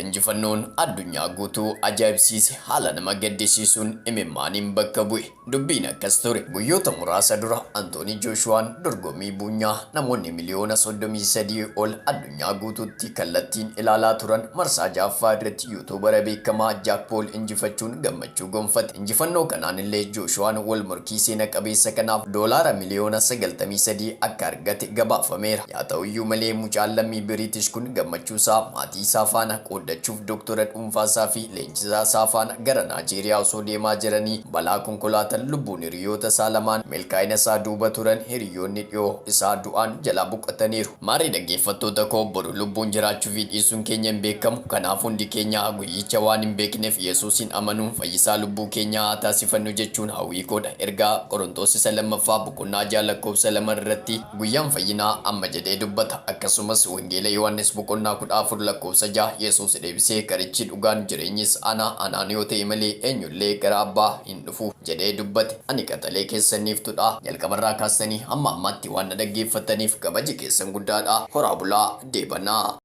Injifannoon addunyaa guutuu ajaa'ibsiise haala nama gaddisiisuun imimmaaniin bakka bu'e. Dubbiin akkas ture. Guyyoota muraasa dura Antoonii Jooshuwaan dorgommii buunyaa namoonni miliyoona 33 ol addunyaa guutuutti kallattiin ilaalaa turan marsaa 6ffaa irratti yuutuubara beekamaa Jaak Pool injifachuun gammachuu gonfate. Injifannoo kanaan illee Jooshuwaan wal morkii seena qabeessa kanaaf doolaara miliyoona 93 akka argate gabaafameera. Yaa ta'uyyuu malee mucaan lammii Biriitish kun gammachuusaa maatii isaa faana qooddachuuf doktora dhuunfaasaa fi leenjisaa isaa faana gara Naajeeriyaa osoo deemaa jiranii balaa konkolaatan lubbuun hiriyoota isaa lamaan milkaa'ina isaa duuba turan hiriyoonni dhiyoo isaa du'aan jalaa boqotaniiru. Maarree dhaggeeffattoota koo boru lubbuun jiraachuu fi dhiisuun keenya hin beekamu. Kanaaf hundi keenya guyyicha waan hin beekneef Yesuusiin amanuun fayyisaa lubbuu keenyaa haa taasifannu jechuun hawwii koodha. Ergaa Qorontoos isa lammaffaa boqonnaa 6 lakkoofsa 2 irratti guyyaan fayyinaa amma jedhee dubbata. Akkasumas Wangeela Yohaannis boqonnaa 14 lakkoofsa 6 Yesuus deebisee karichi dhugaan jireenyis ana, anaan yoo ta'e malee eenyullee gara Abbaa hin dhufu jedhee dubbate. Ani qaxalee keessan Niiftudha. Jalqabarraa kaastanii hamma ammaatti waan na dhaggeeffattaniif kabaji keessan guddaadha. Horaa bulaa deebanaa.